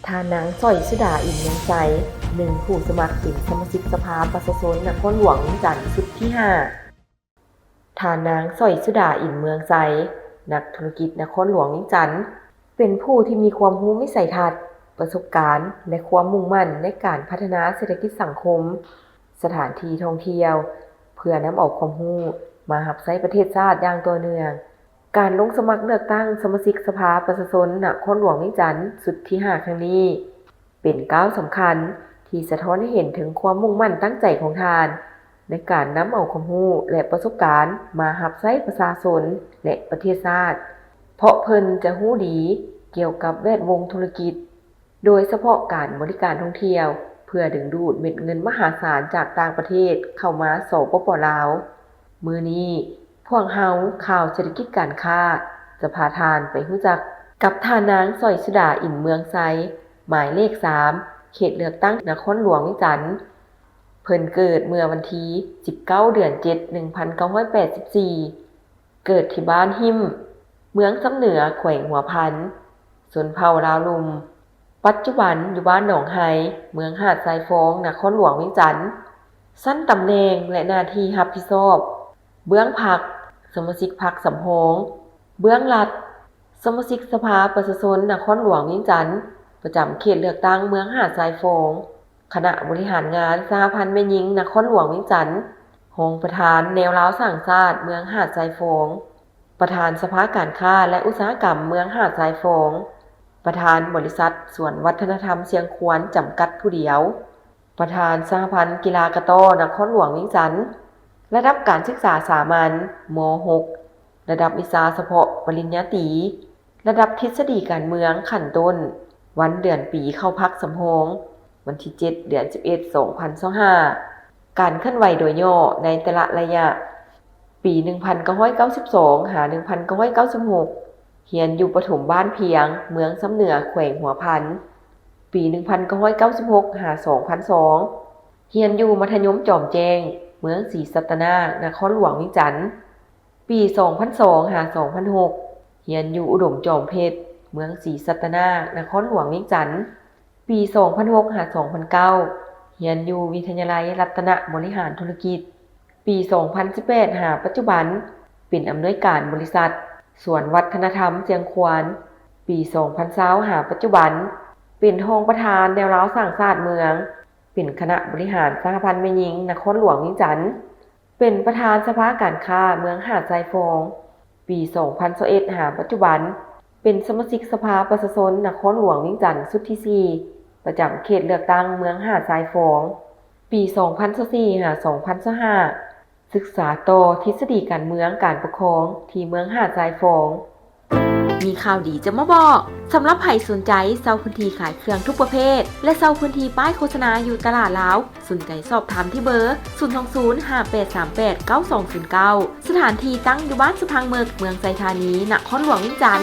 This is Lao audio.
ທ່ານນາງ ສອຍ ສຸດາ ອິນເມືອງໄຊ, ໜຶ່ງ ຜູ້ສະໝັກເປັນສະມາຊິກສະພາປະຊາຊົນນະຄອນຫຼວງວຽງຈັນ ຊຸດທີຫ້າ. ທ່ານນາງ ສອຍ ສຸດາ ອິນເມືອງໄຊ, ນັກທຸລະກິດນະຄອນຫຼວງວຽງຈັນ, ເປັນຜູ້ທີ່ມີຄວາມຮູ້ວິໄສທັດ, ປະສົບການ ແລະ ຄວາມມຸ່ງໝັ້ນໃນການພັດທະນາເສດຖະກິດສັງຄົມ, ສະຖານທີ່ທ່ອງທ່ຽວ, ເພື່ອນຳເອົາຄວາມຮູ້ມາຮັບໃຊ້ປະເທດຊາດຢ່າງຕໍ່ເນື່ອງ. ການລົງສະໝັກເລືອກຕັ້ງສະມາຊິກສະພາປະຊາຊົນນະຄອນຫຼວງວຽງຈັນ ຊຸດທີຫ້າ ຄັ້ງນີ້ ເປັນກ້າວສຳຄັນທີ່ສະທ້ອນໃຫ້ເຫັນເຖິງຄວາມມຸ່ງໝັ້ນຕັ້ງໃຈຂອງທ່ານ ໃນການນຳເອົາຄວາມຮູ້ ແລະ ປະສົບການມາຮັບໃຊ້ປະຊາຊົນ ແລະ ປະເທດຊາດ, ເພາະເພິ່ນຈະຮູ້ດີກ່ຽວກັບແວດວົງທຸລະກິດ, ໂດຍສະເພາະການບໍລິການທ່ອງທ່ຽວ ເພື່ອດຶງດູດເມັດເງິນມະຫາສານຈາກຕ່າງປະເທດເຂົ້າມາ ສປປ ລາວ. ມື້ນີ້ ພວກເຮົາ ຂ່າວເສດຖະກິດການຄ້າ ຈະພາທ່ານໄປຮູ້ຈັກກັບທ່ານນາງ ສອຍ ສຸດາ ອິນເມືອງໄຊ, ໝາຍເລກສາມ ເຂດເລືອກຕັ້ງນະຄອນຫຼວງວຽງຈັນ. ເພິ່ນເກີດເມື່ອວັນທີສິບເກົ້າ ເດືອນເຈັດ ໜຶ່ງພັນເກົ້າຮ້ອຍແປດສິບສີ່, ເກີດທີ່ບ້ານຫິ້ມ, ເມືອງຊຳເໜືອ, ແຂວງຫົວພັນ, ຊົນເຜົ່າລາວລຸ່ມ, ປັດຈຸບັນຢູ່ບ້ານໜອງໄຮ, ເມືອງຫາດຊາຍຟອງ, ນະຄອນຫຼວງວຽງຈັນ. ຊັ້ນຕຳແໜ່ງ ແລະ ໜ້າທີ່ຮັບຜິດຊອບ: ເບື້ອງພັກ, ສະມາຊິກພັກສຳຮອງ, ເບື້ອງລັດ, ສະມາຊິກສະພາປະຊາຊົນນະຄອນຫຼວງວຽງຈັນ ປະຈຳເຂດເລືອກຕັ້ງເມືອງຫາດຊາຍຟອງ, ຄະນະບໍລິຫານງານສະຫະພັນແມ່ຍິງນະຄອນຫຼວງວຽງຈັນ, ຮອງປະທານແນວລາວສ້າງຊາດເມືອງຫາດຊາຍຟອງ, ປະທານສະພາການຄ້າ ແລະ ອຸດສາຫະກຳເມືອງຫາດຊາຍຟອງ, ປະທານບໍລິສັດສວນວັດທະນະທຳຊຽງຂວານຈຳກັດຜູ້ດຽວ, ປະທານສະຫະພັນກິລາກະຕໍ້ນະຄອນຫຼວງວຽງຈັນ, ລະດັບການສຶກສາສາມັນ ມໍຫົກ, ລະດັບວິຊາສະເພາະປະລິນຍາຕີ, ລະດັບທິດສະດີການເມືອງຂັ້ນຕົ້ນ, ວັນເດືອນປີເຂົ້າພັກສຳຮອງ, ວັນທີເຈັດ ເດືອນສິບເອັດ ສອງພັນຊາວຫ້າ. ການເຄື່ອນໄຫວໂດຍຫຍໍ້ໃນແຕ່ລະໄລຍະ: ປີໜຶ່ງພັນເກົ້າຮ້ອຍເກົ້າສິບສອງ ຫາ ໜຶ່ງພັນເກົ້າຮ້ອຍເກົ້າສິບຫົກ ຮຽນຢູ່ປະຖົມບ້ານພຽງ, ເມືອງຊຳເໜືອ, ແຂວງຫົວພັນ. ປີໜຶ່ງພັນເກົ້າຮ້ອຍເກົ້າສິບຫົກ ຫາ ສອງພັນສອງ ຮຽນຢູ່ມັດທະຍົມຈອມແຈ້ງ, ເມືອງສີສັດຕະນາກ, ນະຄອນຫຼວງວຽງຈັນ. ປີສອງພັນສອງ ຫາ ສອງພັນຫົກ ຮຽນຢູ່ອຸດົມຈອມເພັດ, ເມືອງສີສັດຕະນາກ, ນະຄອນຫຼວງວຽງຈັນ. ປີສອງພັນຫົກ ຫາ ສອງພັນເກົ້າ ຮຽນຢູ່ວິທະຍາໄລລັດຕະນະບໍລິຫານທຸລະກິດ. ປີສອງພັນສິບແປດ ຫາ ປັດຈຸບັນ ເປັນອຳນວຍການບໍລິສັດສວນວັດທະນະທຳຊຽງຂວານ. ປີສອງພັນຊາວ ຫາ ປັດຈຸບັນ ເປັນຮອງປະທານແນວລາວສ້າງຊາດເມືອງ, ເປັນຄະນະບໍລິຫານສະຫະພັນແມ່ຍິງນະຄອນຫຼວງວຽງຈັນ, ເປັນປະທານສະພາການຄ້າເມືອງຫາດຊາຍຟອງ. ປີສອງພັນຊາວເອັດ ຫາ ປັດຈຸບັນ ເປັນສະມາຊິກສະພາປະຊາຊົນນະຄອນຫຼວງວຽງຈັນຊຸດທີສີ່ ປະຈຳເຂດເລືອກຕັ້ງເມືອງຫາດຊາຍຟອງ. ປີສອງພັນຊາວສີ່ ຫາ ສອງພັນຊາວຫ້າ ສຶກສາຕໍ່ທິດສະດີການເມືອງການປົກຄອງທີ່ເມືອງຫາດຊາຍຟອງ. ມີຂ່າວດີຈະມາບອກ! ສຳລັບໃຜສົນໃຈເຊົ່າພື້ນທີ່ຂາຍເຄື່ອງທຸກປະເພດ ແລະ ເຊົ່າພື້ນທີ່ປ້າຍໂຄສະນາຢູ່ຕະຫຼາດລາວ, ສົນໃຈສອບຖາມທີ່ເບີ ສູນສອງສູນ ຫ້າແປດສາມແປດ ເກົ້າສອງສູນເກົ້າ. ສະຖານທີ່ຕັ້ງຢູ່ບ້ານສະພັງເມິກ, ເມືອງໄຊທານີ, ນະຄອນຫຼວງວຽງຈັນ.